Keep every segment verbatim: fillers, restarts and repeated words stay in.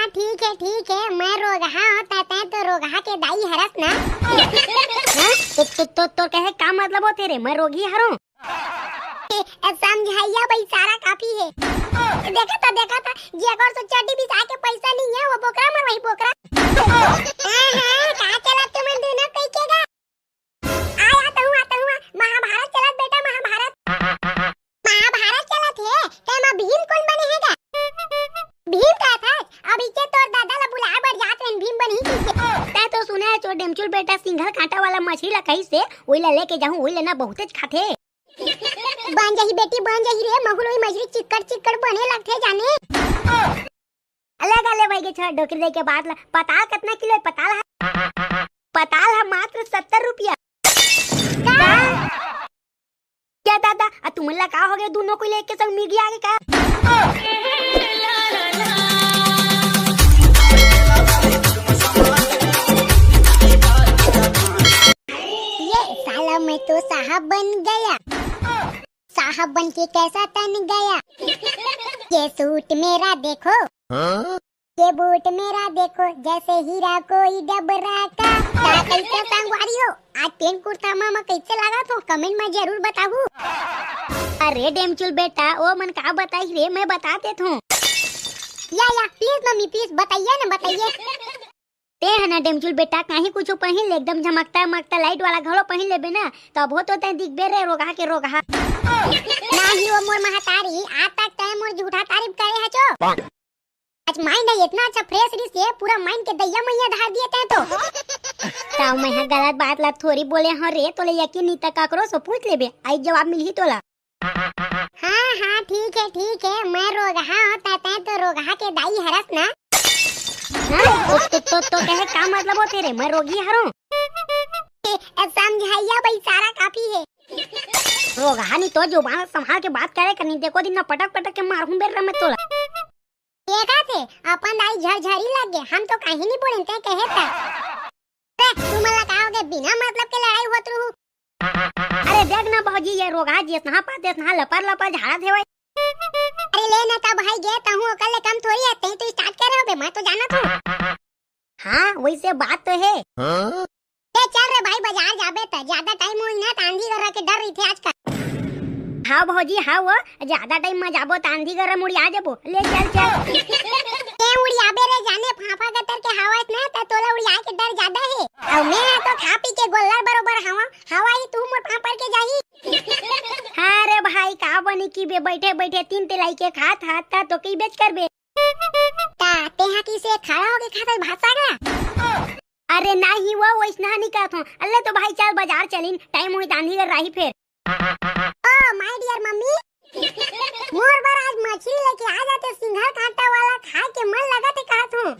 हाँ, ठीक हे, ठीक हे, मैं रोगहा हों, तैं तो रोगहा के दाई हरस ना। हाँ? तो, तो, तो, तो कहे का मतलब होथे रे, मैं रोगी हरों? समझइया भाई सारा काफी हे। देखा था, देखा था, जेकर से चड्डी बिसा के पैसा नइ हे, वो बोकरा मरवाही बोकरा। हाँ, हाँ, का चलत तुमन दूनों कहि के गा? आ, आता हूँ, आता हूँ, महाभारत चलत बेटा, महाभारत। महाभारत चलत हे, तेमा भीम कोन बने हे गा? भीम का था, अभी के तोर दादा ला बुलाए बर जात रहेन, भीम बनही कहिके। तैं तो सुने हे चोर डेमचुल बेटा सिंघल कांटा वाला मछरी ला कहिसे, ओई ला लेके जाहूँ, ओई ला ना बहुतेच खाथे। बन जाही बेटी, बन जाही रे, महू ल ओई मछरी चिक्कड़ चिक्कड़ बने लगथे जाने। अलग अलग भाई के छोड़ डोकरी दे के बात ला। पताल कतना किलो हे? पताल ह, पताल ह मात्र सत्तर रुपया। का? क्या दादा, आ तुमन ला का हो गया? दूनों कोई लेके संग मिर्गी आगे का? ये साला मैं तो साहब बन गया। साहब बन के कैसा तन गया। ये सूट मेरा देखो, हाँ? ये बूट मेरा देखो, जैसे हीरा कोई डबरा का। का कैसे संगवारी हो, आज पेंट कुर्ता मा मैं कैसे लागत हों, comment मा जरूर बताहू। अरे डेमचुल बेटा, ओ मन का बताही रे, मैं बता देत हों। या, या, please मम्मी, please बताइए ना, बताइए। तें ह ना डेमचुल बेटा, काहीं कुछु पहिन ले, एकदम झमकता मकता light वाला घलो पहिन लेबे ना, तभो तो तें दिखबे रे रोगहा के रोगहा। ना ही वो मोर महतारी, आज तक तें मोर झूठा तारीफ करे हचो। आज mind ह इतना अच्छा fresh रिहिसे, पूरा mind के दइया मइया धार दिए तें तो। तब मैं ह गलत बात ला थोरी बोले हों रे, तोला यकीन नइ त ककरो से पूछ लेबे, आई जवाब मिलही तोला। हाँ, हाँ, ठीक हे, ठीक हे, मैं रोगहा हों, त तें तो रोगहा के दाई हरस ना। हाँ? तो, तो, तो, तो कहे का मतलब होथे रे, मैं रोगी हरों? ए, समझइया भाई सारा काफी हे। रोगहा नइ तो जुबान संभाल के बात करे कर, नइ त एको दिन ना पटक पटक के मारहूँ बेर्रा मैं तोला। देखत हे, अपन दाई झरझरी लग गे, हम तो कहीं नइ बोलेन, तें कहे त। बे, तुमन ला का हो गे, बिना मतलब के लड़ाई होत रहू? अरे देख ना भौजी, ये रोगहा जइसनहा पातेसनहा लपर लपर झाड़त हेवय। अरे ले ना, तब भाई गे, तहूँ ओकर ले कम थोरी हे, तें तो start करे होबे, मैं तो जानत हों। हाँ, वइसे बात तो हे। हाँ? ले चल रे भाई, बजार जाबे त, जादा time होही ना, त आंधी गर्रा के डर रहिथे आजकल। हाँ भौजी, हाँ वो, जादा time मा जाबो त आंधी गर्रा म उड़िया जाबो। ले चल, चल। तें उड़ियाबे रे जाने, फांफा गतर के हवा हे ना, त तोला उड़ियाए के डर जादा हे। अउ मैं ह तो खा पी के गोल्लर बरोबर हवं, हवा ही तू मोर फांफर के जाही। हाँ रे भाई, का बनी कि बे, बइठे बइठे तीन तिलाई के खात हस, त तो कई बेच करबे। ता तेहा किसे खड़ा होके खाता भाषा का? अरे नाही वो, वइसना नइ कहत हों। अल्ले तो भाई चल बजार चलिन, time होही त आंधी गर्रा आही फेर। ओ my dear मम्मी, मोर बर आज मछरी लेके आ जाते, सिंघल कांटा वाला खाए के मन लगत हे कहत हों।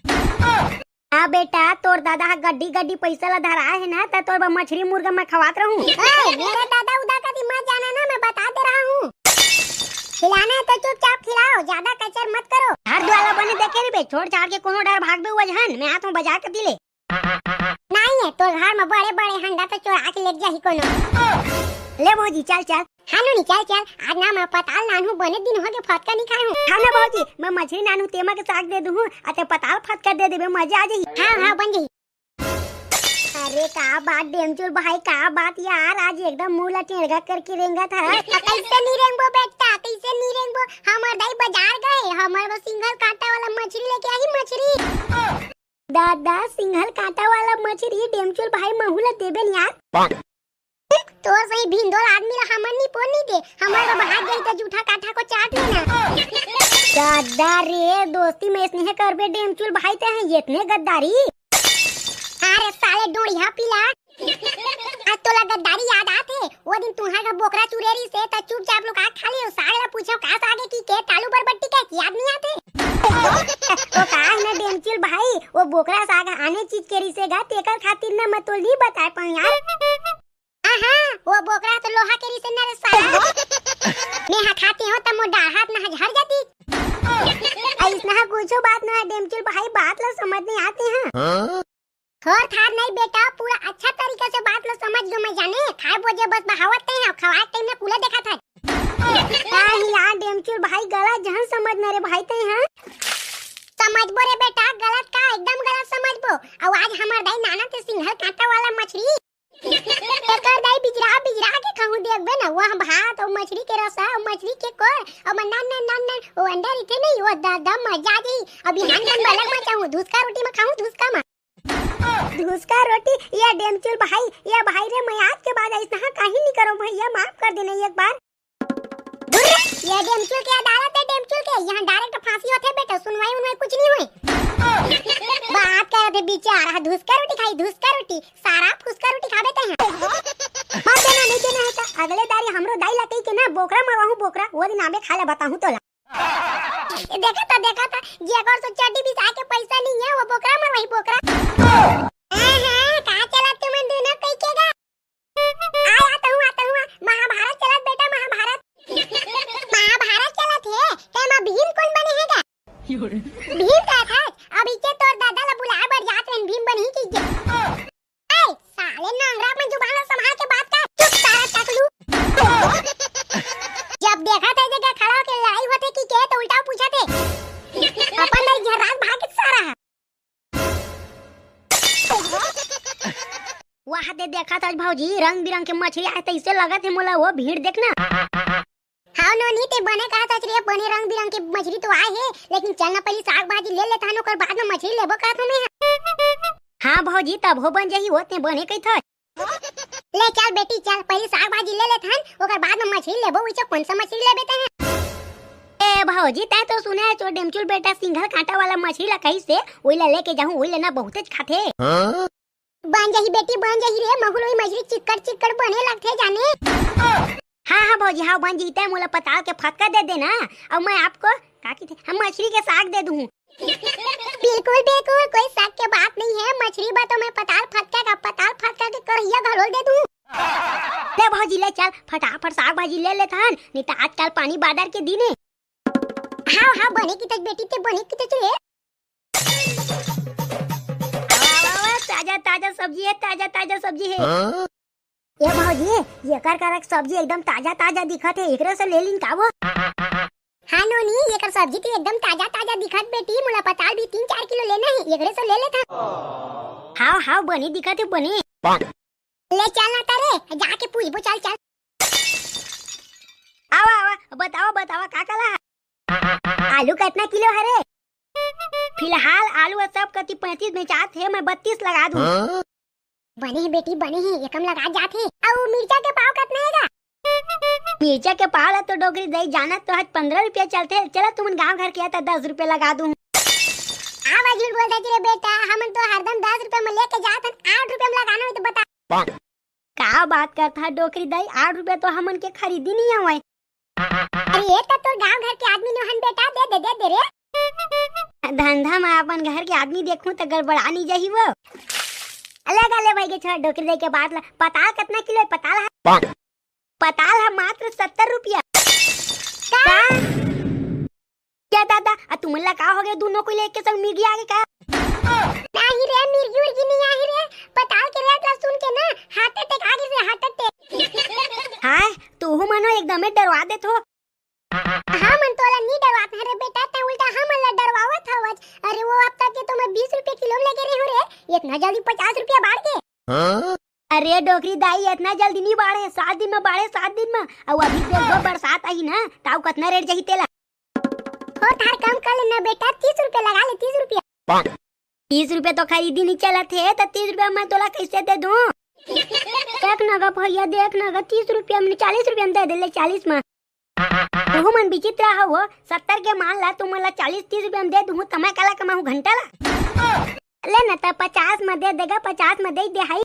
हाँ बेटा, तोर दादा ह गड्डी गड्डी पइसा ला धराए हे ना, त तोर बर मछरी मुर्गा मैं खवात रहूं। ओए, मेरे दादा उदा कती मत जाना ना, मैं बता दे रहा हूँ। खिलाना है तो चुपचाप खिलाओ, ज्यादा कचर मत करो। घर दुआला बने देखे रहिबे, छोड़ छाड़ के कोनो डहर भागबे उजहन, मैं आत हूँ बजार कती ले। नहीं है, तोर घर में बड़े बड़े हंडा तो चोरा के लेके जाही कोनो। ले भौजी, चल चल। हाँ नूनी, चल चल, आज ना मैं पताल नानहूँ, बने दिन होगे फतका नहीं खाए हूँ। हाँ ना भौजी, मैं मछरी नानहूँ, तेमा के साग दे दूँ, अते पताल फतका दे देबे, मजा आ जाही। हाँ हाँ, बन जाही। अरे का बात डेमचुल भाई, का बात यार, आज एकदम मुंह ला टेढ़ा करके रेंगत हस। कैसे नी रेंगबो बेटा, कैसे नी रेंगबो? हमर दाई बजार गए, हमर बर सिंघल कांटा वाला मछरी लेके आही, मछरी। दादा, सिंघल कांटा वाला मछरी डेमचुल भाई महू ला देबे न यार। तोर सही भिंदोल आदमी ला हमन नी पोन नी दे, हमर बर भाग गई त जूठा काठा को चाट लेना। दादा रे, दोस्ती में स्नेह करबे डेमचुल भाई, ते हैं इतने गद्दारी। अरे साले डोड़िया पीला, आज तोला गद्दारी याद आथे? वो दिन तुम्हार घर बोकरा चुरे रहिसे, त चुपचाप लोग आग खा लियो। साग ला पूछो का साग हे कि के, आलू बरबट्टी के, याद नहीं आथे? तो का है ना डेमचुल भाई, वो बोकरा साग आने चीज के रहिसे गा, तेकर खातिर ना मैं तोल नहीं बताए पाऊँ यार। हाँ हाँ, वो बोकरा तो लोहा के रहिसे ना रे साला। मैं हा खाती हूँ त मोर डाढ़ हाथ ना झड़ जाती। अइसना कुछो बात ना है डेमचुल भाई, बात ला समझ नहीं आते हैं। हाँ? थोर थार नहीं बेटा, पूरा अच्छा तरीका से बात ला समझ लो मैं जाने। खाए बोजे बस बहावत ते हैं, खवाए टाइम में कूला देखा था। का ही यार डेमचुल भाई, गला जहन समझ न रे भाई ते हैं। समझबो रे बेटा, गलत का, एकदम गलत समझबो। अउ आज हमर दाई नाना ते सिंघल कांटा वाला मछरी, एकर दाई बिजरा बिजरा के खाहूं, देखबे ना, वह भात अउ मछरी के रसा अउ मछरी के कोर अउ नन नन नन नन, वो अंडा रहिथे नहीं, वो दादा मजा आ जाही। अउ बिहान कन बलक म चाहूं, धुसका रोटी म खाहूं, धुसका म। धुसका रोटी, ये डेमचुल भाई, ये भाई रे, मैं आज के बाद ऐसा कहीं नहीं करूं भैया, माफ कर देना एक बार। दूर रे, ये डेमचुल के अदालत है, डेमचुल के, यहाँ direct फांसी होथे बेटा, सुनवाई उनवाई कुछ नहीं होय। बात करत हे बेचारा, धुसका रोटी खाही, धुसका रोटी, सारा फुसका रोटी खाबे तैं। मत देना, नहीं देना है तो अगले दारी हमरो दाई ला कही के ना बोकरा मरवाहूं बोकरा, वो दिन आबे खा ले बताहूं तोला। देखा था, देखा था, जेकर से चड्डी बिसा के पैसा नहीं है, वो बोकरा मरवाही बोकरा। हाँ, हाँ, का चलत तुमन दोनों कही के गा? आ, आता हूँ, आता हूँ, महाभारत चलत बेटा, महाभारत। महाभारत चलत हे, ते मा भीम कौन बने हे गा? भीम का था, अब इके तोर दादा ला बुलाए बर जात रहन, भीम बनही की जे। ए, साले नंगरा, अपन जुबान ला संभाल के बात कर। चुप सारा टकलू। जब देखा था जगह खड़ा होके लड़ाई होथे कि के तो उल्टा पूछा थे। अपन नहीं घर रात भाग के सारा। वाह दे देखा था भौजी, रंग बिरंग के मछली आए तैसे लगत हे मोला वो भीड़ देखना। हाँ नोनी, ते बने कहा था रे, बने रंग बिरंग के मछली तो आए हे, लेकिन चल ना पहली साग भाजी ले लेथन, ओकर बाद में मछली लेबो कहत हूँ मैं। हाँ भौजी, तब हो बन जाही वो, ते बने कही था। ले चल बेटी चल, पहली साग भाजी ले लेथन, ओकर बाद में मछली लेबो, उइचे कौन सा मछली लेबे ते? ए भौजी, तै तो सुने है चो डेमचुल बेटा सिंघल कांटा वाला मछली ला कहिसे, ओई ला लेके जाहूं, ओई ला ना बहुतेच खाथे। बन जाही बेटी, बन जाही रे, महू ल ओई मछली चिक्कड़ चिक्कड़ बने लगथे जाने। हाँ, हाँ भौजी, हाँ बन जाही, तै मोला पताल के फतका दे देना, अउ मैं आपको, का कहिथे, हम मछली के साग दे दूँ। बिल्कुल, बिल्कुल, कोई शक के बात नहीं है, मछली बा तो मैं पताल फतका का, पताल फतका के करहिया घलोल दे दूँ। ले भौजी, ले चल, फटाफट साग भाजी ले लेथन, नहीं तो आजकल पानी बादर के दिन है। हाँ, हाँ, बने किथस बेटी, ते बने किथस रे। वाह, वाह, वाह, ताजा, ताजा सब्जी है, ताजा, ताजा सब्जी है। हाँ? ए भौजी, एकर करक सब्जी एकदम ताजा, ताजा दिखत है, एकरे से ले लिन का वो? हाँ नोनी, एकर सब्जी तो एकदम ताजा, ताजा दिखत बेटी, मोला पताल भी तीन चार किलो लेना है, एकरे से ले लेथन। हाव, हाव, बने दिखत है, बने। ले चल ना तारे, जाके पूछबो, चल, चल। आवा, आवा, बतावा, बतावा, का काला है? आलू कतना किलो हरे? फिलहाल आलू ह सब कति पैंतीस बेचात हे, मैं बत्तीस लगा दूँ। हाँ? बने हे बेटी, बने हे, एकम लगा जात हे। अउ मिर्चा के पाव कतना हे गा? मिर्चा के पाव ला तो डोकरी दई जानत तो आज पंद्रह रुपया चलथे, चला तुमन गांव घर के आ त दस रुपया लगा दूँ। आवा झूठ बोलत हस रे बेटा, हमन तो हरदम दस रुपया में लेके जात हन, आठ रुपया में लगाना होई तो बता। का बात करत हस डोकरी दाई, आठ रुपया तो हमन के खरीदी नहीं हवय। अरे, ये तो तोर गांव घर के आदमी नोहन बेटा, दे दे, दे दे रे। धंधा में अपन घर के आदमी देखूं त गड़बड़ा नहीं जाही वो। अलग आले भाई के छोड़ डोकरी दाई के बात ला। पताल कतना किलो है? पताल है, पताल है मात्र सत्तर रुपया। का? का? क्या दादा, आ तुमन ला का हो गया? दोनों कोई लेके संग मिर्गी आ गए का? नहीं रे, मिर्गी उर्गी नहीं आई रे। पताल के रेट ला सुन के ना हार्ट अटैक आ गई रे, हार्ट अटैक। हाय, तू मनो एकदमे डरवा देत हो। हमन तोला नी डरवात हन रे बेटा, तै उल्टा हमन ला डरवावत हवच। अरे वो हफ्ता के तो मैं बीस रुपया किलो में लेके रहे हूँ रे, इतना जल्दी पचास रुपया बाढ़ के। हाँ? अरे डोकरी दाई, इतना जल्दी नी बाढ़े, सात दिन में बाढ़े, सात दिन में। अउ अभी देखो बरसात आही ना, ताऊ कतना रेट जाही तेला। थोर थार कम कर लेना बेटा, तीस रुपया लगा ले, तीस रुपया। तीस रुपया तो खरीदी नहीं चलत हे, तो तीस रुपया मैं तोला कैसे दे दूं? देख ना गा भैया, देख ना गा, तीस रुपया में, चालीस रुपया में दे दे ले, चालीस में। तुहू मन विचित्र हव, सत्तर के माल ला तुमन ला चालीस तीस रुपया में दे दूं, त मैं काला कमाहूं घंटा ला? ले ना त पचास में दे देगा, पचास में दे दे हाई।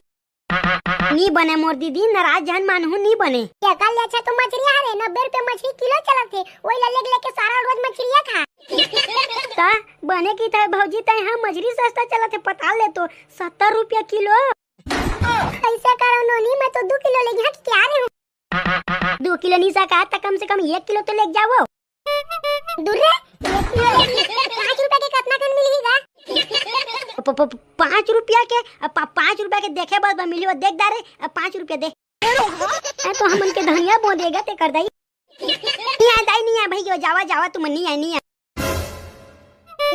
नी बने मोर दीदी, नाराज झन मानहू, नी बने। एकर ले अच्छा तो मछरी हरे, नब्बे रुपया मछरी किलो चलत हे, वही ला लेके, लेके सारा रोज मछरिया खा। त बने की था भौजी, तय हाँ मछरी सस्ता चलत हे, पताल ले तो सत्तर रुपया किलो। ऐसा करो नोनी, मैं तो दो किलो ले यहाँ क्या रहे हूँ। दो किलो नी सका त कम से कम एक किलो तो लेके जावो। दूर रे, एक किलो ले, पाँच रुपया के कितना कन मिलही गा? प-, प-, प-, पाँच रुपया के, अ, प-, पाँच रुपया के देखे बस बा मिली, वो देख दारे, अ, पाँच रुपया दे। अ, तो हमन के धनिया बो देगा ते कर दाई। नहीं आ दाई, नहीं आ भाई, यो जावा, जावा, तुम नहीं आ, नहीं आ।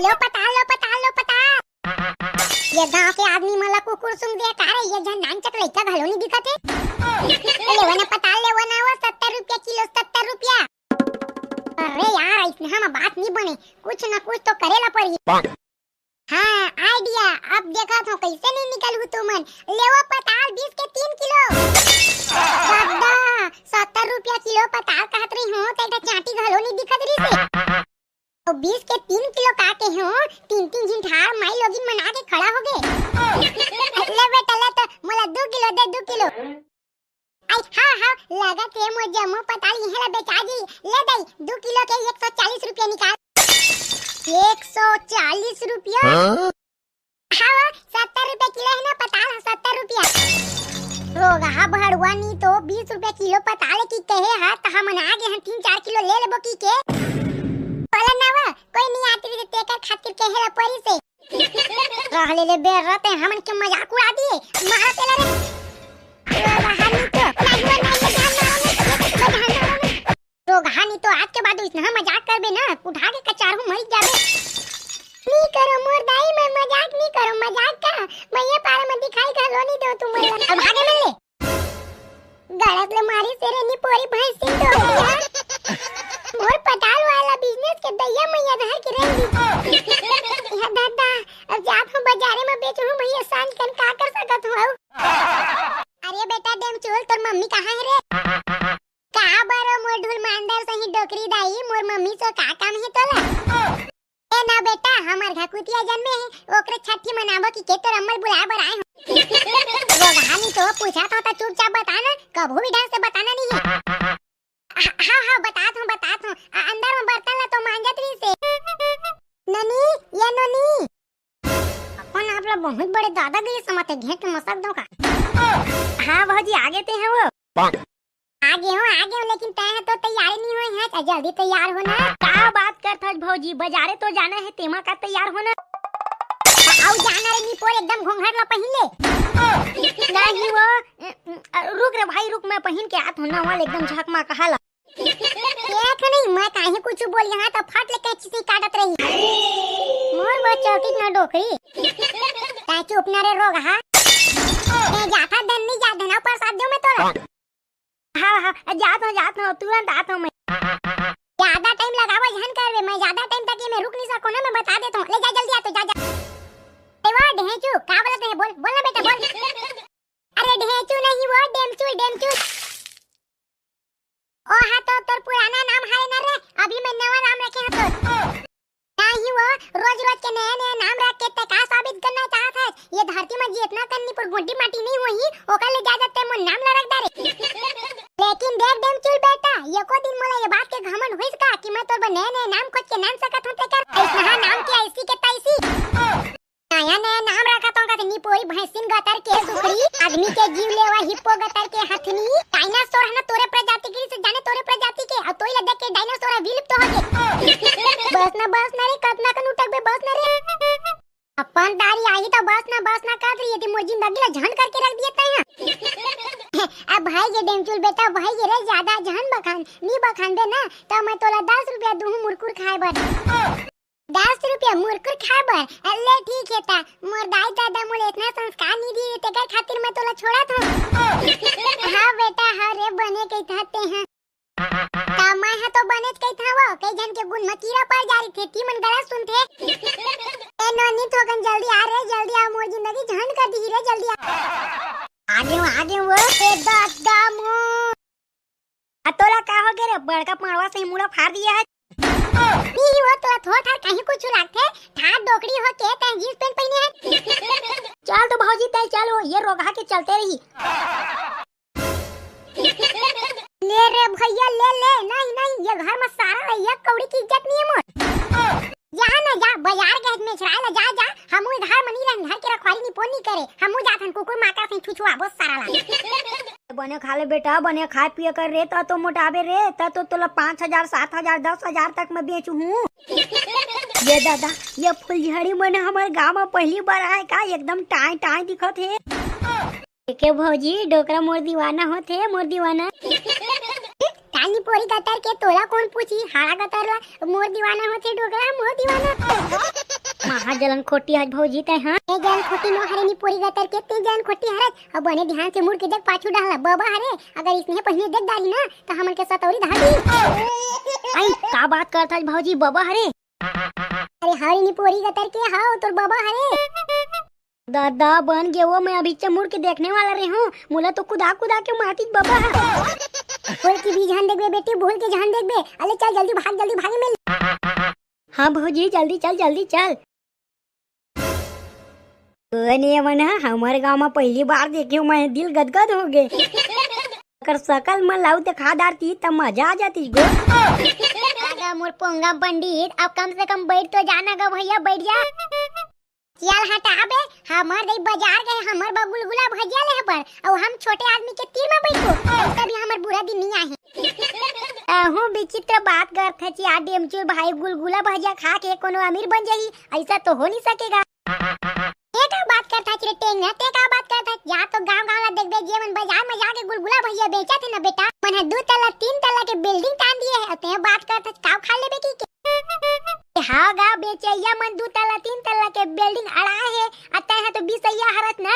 लो पताल, लो पताल, लो पताल। ये गांव के आदमी मन ला कुकुर सूंघ दे का रे? ये झन नानचक लइका घलो नहीं दिखत हे। लेवा ना पताल, लेवा ना वो सत्तर रुपया किलो, सत्तर रुपया। अरे यार, अइसनहा म बात नहीं बने, कुछ ना कुछ तो करे ला पड़ही। हाँ, idea, अब देखत हूँ कैसे नहीं निकलहू तुमन। लेवा पताल बीस के तीन किलो। दादा, सत्तर रुपया किलो पताल कहत रही हूँ, त एटा चांटी घलो नहीं दिखत रही से। तो बीस के तीन किलो का के हूँ, तीन तीन झिन ठार माई लोगिन मना के खड़ा हो गए। ले बेटा, ले तो मोला दू किलो दे, दू किलो। आई, हाँ, हाँ, लगत हे मोर जम्मो पताल इहे ला बेचा जी। ले दई, दू किलो के एक सौ चालीस रुपया निकाल। एक सौ चालीस रुपया? हाँ? हाँ, सत्तर रुपया किलो है ना पताल, सत्तर रुपया। रोगहा भड़ुआ नी तो बीस रुपया किलो पताल की कहे हा, त हमन आ गे हन, तीन चार किलो ले लेबो की के। बोला ना वो, कोई नहीं आती रही तेकर खातिर कहे ला परी से। रह ले ले बेर रहते हमन के मजाक उड़ा दिए। मारा तेला रे। रोगहा नी तो, नहीं वो, नहीं वो, ध्यान ना, नहीं वो, ध्यान ना। रोगहा नी तो आज के बाद इसनहा मजाक करबे ना, उठा के कचारहू मर जाबे। नी करो मोर दाई, मैं मजाक नी करो, मजाक का? मैं ये पारा में दिखाई घलो नी दो तुम। अब भागे मिल ले। गलत ले मारी से रे नी पोरी भैंसिन तो हो गया। मोर पताल वाला business के दैया मैया धर के रह दी। या दादा, अब जात हूँ बाजारे में बेचहूँ भैया, सांझ कन का कर सकत हूँ? अरे बेटा डेमचूल, तोर मम्मी कहाँ है रे? का बरो मोर ढुलमांदर सही डोकरी दाई, मोर मम्मी से का काम है तोला? ए ना बेटा, हमर घर कुतिया जन्मे है, ओकरे छठी मनाबो की के तोर अम्मल बुलाए बर आए हूँ। रोगहा नी तो पूछा था, तो चुपचाप बता ना, कभू भी ढंग से बताना नहीं है। हा-, हाँ, हाँ, बतात हूँ, बतात हूँ। आ, अंदर में बर्तन ला तो मांजत रही से। नोनी, ये नोनी। अपन आप ला बहुत बड़े दादागिरी समझते, घेंट मसक दो का। हाँ भौजी, आगे ते हैं वो। आगे हूँ, आगे हूँ, लेकिन तय है तो तैयारी नहीं हुई है, तो जल्दी तैयार हो ना। का बात करत हस भौजी, बाजारे तो जाना है, तेमा का तैयार हो ना। आओ जाना रे नी पोर, एकदम घोंघट ला पहिन ले। नहीं वो, रुक रे भाई रुक, मैं पहिन के आत हूँ ना, वाला एकदम झकमा कहा ला। देख नहीं, मैं काहे कुछ बोल यहाँ तो फट ले कैंची से काटत रही। मोर वो चौकी ना डोकरी। तै चुप ना रे रोगहा। मैं जाता धन नहीं जा धना प्रसाद दो मैं तोला। हाँ, हाँ, जात हूँ, जात हूँ, तुरंत आत हूँ मैं। ज्यादा टाइम लगावा झन करबे, मैं ज्यादा टाइम तक ये में रुक नहीं सकूँ ना, मैं बता देता हूँ। ले जा जल्दी आ तो, जा, जा। ए वो ढेंचू, का बोलत है? बोल, बोल ना बेटा, बोल। अरे ढेंचू नहीं वो, डेमचू, डेमचू। ओ हाँ तो तोर पुराना नाम हरे ना रे, अभी मैं नवा नाम रखे हूँ तोर। नहीं वो, रोज रोज के नया नया नाम रख के तै का साबित करना चाहत है? ये धरती में जितना कन्नी पर गोड्डी माटी नहीं हुई, ओकर ले ज्यादा तै मोर नाम ला रख डारे। लेकिन देख डेमचूल बेटा, एको दिन मोला ये बात के घमंड होइस का कि मैं तोर बर नया नया नाम खोज के नाम सकत हूँ तेकर? ऐसनहा नाम के ऐसी के तैसी। नया नया नाम रखत हूँ कथे निपोरी भैंसिन गतर के सुखरी, आदमी के जीव लेवा हिप्पो गतर के हथनी, डायनासोर है ना तोरे प्रजाति के, से जाने तोरे प्रजाति के, और तोई ला देख के डायनासोर विलुप्त हो गए। बस ना, बस ना रे, कतना कन उठक बे, बस ना रे। अपन दारी आही तो बस ना, बस ना कहत रही थी, मोर जिंदगी ला झंड करके रख दिए तै ना। अब भाई ये डेमचुल बेटा, भाई ये रे ज्यादा झन बखान, नी बखान बे ना, तो मैं तोला दस रुपया दूहूं मुरकुर खाए बर। दस रुपया मुरकुर खाए बर? अल्ले ठीक है ता, मोर दाई दादा मोला इतना संस्कार नहीं दिए, तेकर खातिर मैं तोला छोड़त हूँ। हाँ बेटा, हाँ रे, बने कही था ते हैं। ता मैं हा तो बनेच कहित हवं, कई झन के गुन म कीरा पड़ जा रहिथे, ती मन गलत सुनथे। ए नोनी, थोकन जल्दी आ रे, जल्दी आ, मोर जिंदगी झंड कर दिही रे, जल्दी आ। आगे हूँ, आगे हूँ, ए दादा मो। आ तोला का हो गे रे, बड़का पड़वा से मुड़ा फाड़ दिए है। नहीं वो तोला थोड़ थार कहीं कुछ लागथे, ठाट डोकरी हो के तैं जींस पैंट पहिने है। चल तो भौजी, तैं चल, वो ये रोगहा के चलते रही। ले रे भैया, ले, ले। नहीं, नहीं, ये घर में सारा ला एक कौड़ी की इज्जत नहीं है मोर। जा ना जा, बाजार गए में छुड़ाए ला, जा, जा। हमू घर में नहीं रहन, घर के रखवारी नहीं पोन नहीं करे। हमू जाथन कुकुर माका से छुछुआ, बहुत सारा ला। बने खा ले बेटा, बने खाए पिए कर रे, त तो मोटाबे रे, त तो तोला पाँच हजार, सात हजार, दस हजार तक मैं बेचहूँ। ये दादा, ये फुलझड़ी मन हमर गांव में पहली बार आए का, एकदम टाई टाई दिखत हे। देखे भौजी, डोकरा मोर दीवाना होथे, मोर दीवाना। काल निपोरी गतर के तोला कोन पूछी, हाड़ा गतर ला। मोर दीवाना होथे डोकरा, मोर दीवाना। महा जलन खोटी हस भौजी तैं, हाँ? ए जलन खोटी नो हरे निपोरी गतर के, तैं जलन खोटी हरस। अब बने ध्यान से मुड़ के देख पाछू डहला, बबा हरे, अगर इसने पहिने देख डारी ना, त हमन के सतौरी धार दी। आई, का बात करत हस भौजी, बबा हरे? अरे हरे निपोरी गतर के, हाव तोर बबा हरे। दादा बन गे वो, मैं अभी मुड़ के देखने वाला रहे हूँ, मोला तो कुदा कुदा के मारतीस बबा हा। बोल के भी झन देखबे बेटी, भूल के झन देखबे। अले चल जल्दी भाग, जल्दी भागे मिल। हाँ भौजी, जल्दी चल, जल्दी चल। कोन ये मन ह? हमर गांव म पहली बार देखे हूँ मैं, दिल गदगद हो गे। अगर सकल मन लाऊ देखा डारती त मजा आ जाती गो। अगर मोर पोंगा पंडित, अब कम से कम बैठ तो जाना गा भैया, बैठ जा। चल हटा बे, हमर दई बाजार गए, हमर बर गुलगुला भजिया ले बर, अउ हम छोटे आदमी के तीर म बैठो, तब भी हमर बुरा दिन नहीं आहे। अहू विचित्र बात करथच या डेमचुल भाई, गुलगुला भजिया खा के कोनो अमीर बन जाही, ऐसा तो हो नहीं सकेगा। ते का बात करथच रे टेंगना, ते का बात करथच? या तो गांव गांव ला देखबे, जे मन बाजार म जाके गुलगुला भजिया बेचत हे ना बेटा, मन ह दू तल्ला तीन तल्ला के बिल्डिंग तान दिए हे, अउ ते बात करथच काव खा लेबे की के? हाँ गा, बेचैया मन दू तल्ला तीन तल्ला के बिल्डिंग अड़ाए हे, अउ तैं ह तो बिसैया हरत ना।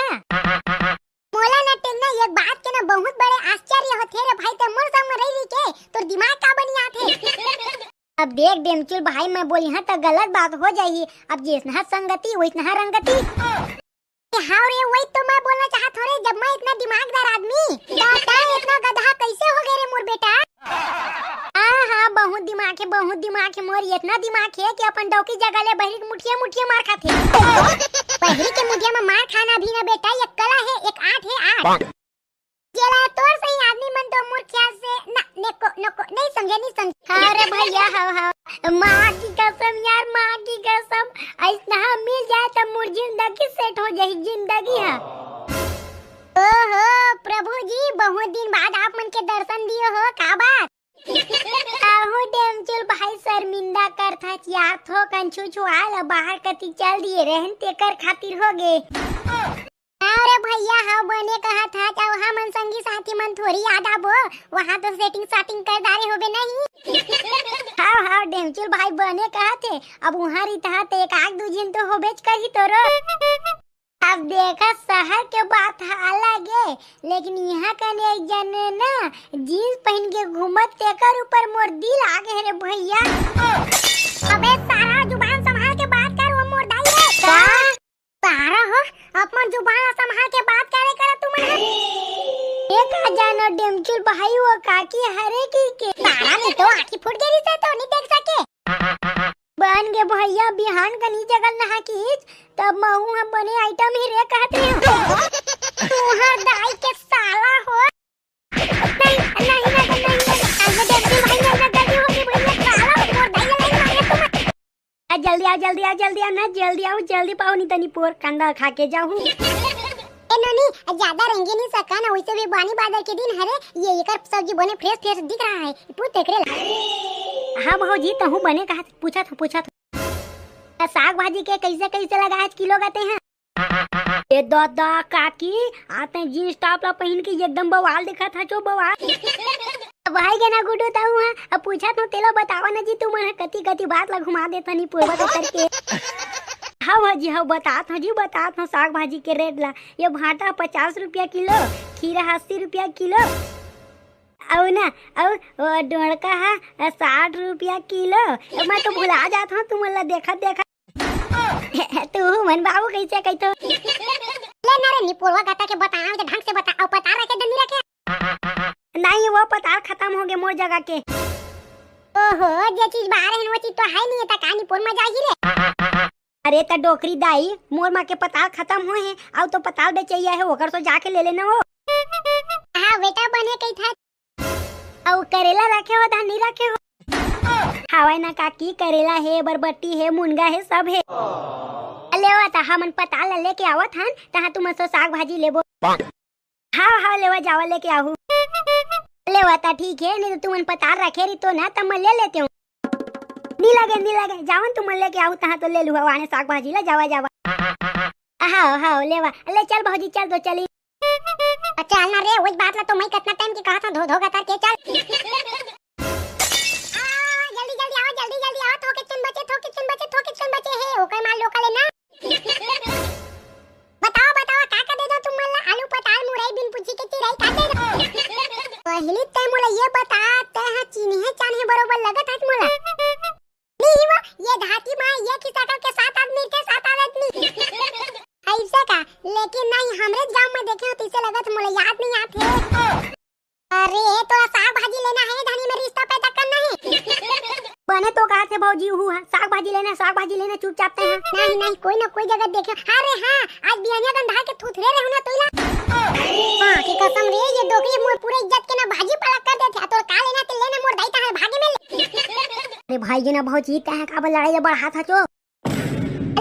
मोला न टेंगना, एक बात के न बहुत बड़े आश्चर्य होथे रे भाई, ते मोर संग म रही रही के तोर दिमाग का बनी आथे? अब देख डेमचुल भाई, मैं बोली हाँ त गलत बात हो जाही। अब जैसना संगति वैसना रंगति। ए, हाव रे, वही तो मैं बोलना चाहत हूँ रे, जब मैं इतना दिमागदार आदमी, त तैं इतना गधा कैसे हो गए रे मोर बेटा? हाँ, हाँ, बहुत दिमाग है, बहुत दिमाग है मोर, इतना दिमाग है कि अपन डौकी जगह ले बहिरी के मुठिया, मुठिया मार खाथे। बहिरी के मुठिया में मार खाना भी ना बेटा, एक कला है, एक आर्ट है, आर्ट। जेला तोर सही आदमी मन तो मोर ख्याल से ना, नको, नको, नहीं समझे, नहीं समझे। हाँ रे भैया, हाँ, हाँ। माँ की कसम यार, माँ की कसम, ऐसना मिल जाए त मोर जिंदगी सेट हो जाही, जिंदगी हा। ओहो, प्रभु जी, बहुत दिन बाद आप मन के दर्शन दियो हो, का बात? आहू डेमचुल भाई शर्मिंदा करथच यार, थोकन छुछुआ ल बाहर कति चल दिए रहन, तेकर खातिर हो गे। हाँ रे भैया, हाँ बने कहत हच, अउ हमन संगी साथी मन थोड़ी याद आबो, वहाँ तो सेटिंग साटिंग कर डारे होबे नहीं। हाँ, हाँ, डेमचुल भाई बने कहत हे, अब वहाँ रितहा त एक आध दू झिन तो होबेच करही तोरो। अब देखा, शहर के बात ह अलग हे, लेकिन यहाँ कने एक जन ना जींस पहन के घूमत, तेकर ऊपर मोर दिल आ गे रे भैया। अबे सारा, जुबान संभाल के बात कर, वो मोर दाई रे। का? सारा हो, अपन जुबान ला संभाल के बात करे करा तुमन ह। ए का जानो डेमचुल भाई, वो काकी हरे की के। सारा नहीं तो आँखी फूट गे रिसे तो नहीं देख सके। बन गे भैया, बिहान कनी जगल नहा कीच, तब महू ह बने आइटम ही रे कहत रहे हो। तुहर दाई के साला हो। नहीं, नहीं, नहीं, नहीं, नहीं, नहीं, अरे डेमचुल भाई, नहीं, नहीं, गलती हो गई भैया, साला मोर दाई ला नहीं मारे तुम। आ, जल्दी आओ, जल्दी आओ, जल्दी आओ ना, जल्दी आओ, जल्दी पाओ, नहीं तनी पोर कंदा खा के जाहूँ। ए नोनी, ज्यादा रेंगे नहीं सका ना, वैसे भी पानी बादर के दिन हरे, ये एकर सब्जी बने फ्रेश फ्रेश दिख रहा है, पूछ देख रे। हाँ भौजी, तहूँ बने कहा, पूछत हूँ, पूछत हूँ। साग भाजी के कैसे कैसे लगा आज किलो गाते हैं? ए दादा काकी, आते जींस टॉप ला पहिन के एकदम बवाल दिखत हचो, बवाल। भाई गे ना गुड्डू ताऊ, हाँ, अब पूछत हूँ, तेला बतावा ना जी, तुमन ह कति कति बात ला घुमा देत हनी पूर्वा के करके। हाँ, हाँ जी, हाँ, बतात हूँ जी, बतात हूँ साग भाजी के रेट ला। ये भांटा पचास रुपया किलो, खीरा अस्सी रुपया किलो, अउ ना, अउ वो डोड़का हा साठ रुपया किलो। मैं तो भुला जात हूँ तुमन ला देखत देखत। तू मन बाबू कैसे कहतो? ले ना रे, निपोरवा गता के बताना, तो ढंग से बता, अउ पताल रखे दनी रखे। नहीं, वो पताल खत्म हो गए मोर जगह के। ओहो, जे चीज बाहर है, वो चीज तो है नहीं, त का निपोर में जाही रे? अरे त डोकरी दाई, मोर माँ के पताल खत्म हो है, अउ तो पताल बेचैया है, ओकर सो जाके ले लेना वो। हाँ बेटा, बने कही था। अउ करेला रखे हो, धान नहीं रखे हो? हावय ना काकी, करेला हे, बरबट्टी हे, मुनगा हे, सब हे। लेवा त हमन पताल ला लेके आवत हन, तहाँ तुमन सो साग भाजी लेबो। हाव, हाव, लेवा जावा लेके आहू। लेवा त ठीक हे, नहीं तो तुमन पताल रखे रही तो ना, तब मैं ले लेते हूँ। नी लगे, नी लगे, जावन तुमन लेके आहू, तहाँ तो ले लूहा, वाने साग भाजी ला, जावा, जावा। हाव, हाव, लेवा, ले चल भौजी, चल तो चली। अच्छा, चल ना रे, वही बात ला तो मैं कितना टाइम के कहा था, धो धो गतर के चल। आ, जल्दी जल्दी आवा, जल्दी जल्दी आवा, थोकिन बचे, थोकिन बचे, थोकिन बचे हे, ओकर मार लोका ले ना। बताओ बताओ, का का दे दो तुम मन ला? आलू पताल मुरई बिन पूछी के चिरई का दे दो? पहली तै मोला ये बता, तै हा चिन्हे चान्हे बरोबर लगत हस मोला। नहीं वो, ये धाती माँ, ये किसा करके सात आदमी के सात आदमी। ऐसे का? लेकिन नहीं, हमरे गांव में देखे हो तो इसे लगत मोला याद नहीं आते। अरे, तोला साग भाजी लेना है, धनी में रिश्ता पैदा करना है। बने तो कहा थे भौजी, हूँ हाँ, साग भाजी लेना, साग भाजी लेना, चुपचाप ते हाँ। नहीं नहीं, कोई ना कोई जगह देखे। अरे हाँ, आज बिहनिया कन धार के थुथरे रहू ना तोला। हाँ की कसम रे, ये डोकरी मोर पूरे इज्जत के ना भाजी पाला कर देथे। आ तोर का लेना ते लेना, मोर दाई तहां भागे में ले। अरे भाई जी ना भौजी, तहां काबर लड़ाई बढ़ात हचो?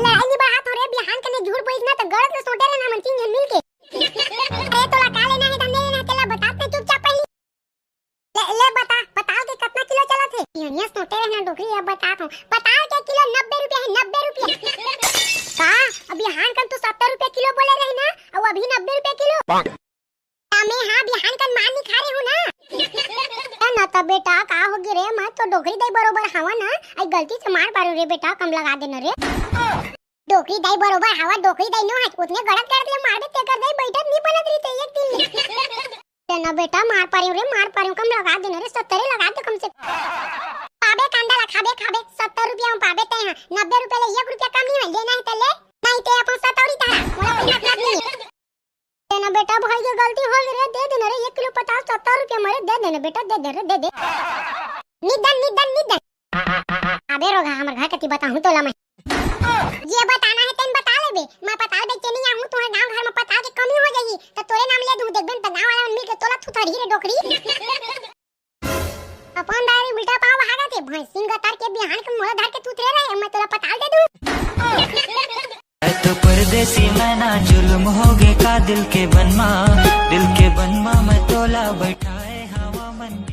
लड़ाई नहीं बढ़ात हो रे, बिहान कने झूठ बोलिस ना तो गलत ले सोटे रहना मन तीन जन मिल के। अरे तोला का लेना है, धंधे लेना है, तेला बतात नहीं चुपचाप पहली। ले, ले बता, पताल के कितना किलो चलत हे? ये सोटे रहना डोकरी, अब बतात हूँ। पताल के किलो नब्बे रुपया है, नब्बे रुपया। का? अब बिहान कन तू सत्तर रुपया किलो बोले रही ना, और अभी नब्बे रुपया किलो। मैं हाँ बिहान कन मार नहीं खा रही हूँ ना। ए ना तो बेटा, का हो गे रे, मैं तो डोकरी दाई बरोबर हवा ना, आई गलती से मार पारो रे बेटा, कम लगा देना रे। डोकरी दाई बरोबर हवा, डोकरी दाई नो है, उतने गड़त गड़त ले मारबे, तेकर दाई बैठत नहीं बनत रही थे एक दिन। ते ना बेटा, मार पारी हूँ रे, मार पारी हूँ, कम लगा देना रे, सत्तरे लगा दे कम से कम। पाबे कांदा ला खाबे खाबे, सत्तर रुपया में पाबे ते हाँ, नब्बे रुपया ले एक रुपया कम नहीं है, लेना है तो ले, नहीं ते अपन सतौरी तारा, मोला कोई मतलब नहीं है। दे ना बेटा, भाई के गलती हो गई रे, दे देना रे, एक किलो पताल सत्तर रुपया मरे, दे देना बेटा, दे दे रे, दे दे। निदन, निदन, निदन। अबे रोगहा, हमर घर कती बताहूँ तोला मैं। जे बताना है तेन बता लेबे, मैं पताल बेचे नहीं आहूँ, तुम्हारे गांव घर में पताल के कमी हो जाही, तो तोरे नाम ले दूँ, देखबे तो गांव वाला मन मिल के तोला थुथड़ी रे डोकरी। अपन दारी उल्टा पाव भागत हे, भैंसिन गतर के बिहान के मोला धर के थुथरे रहे, मैं तोला पताल दे दूँ। ऐ तो परदेसी मैना, जुल्म हो गे का दिल के बनमा, दिल के बनमा मैं तोला बैठा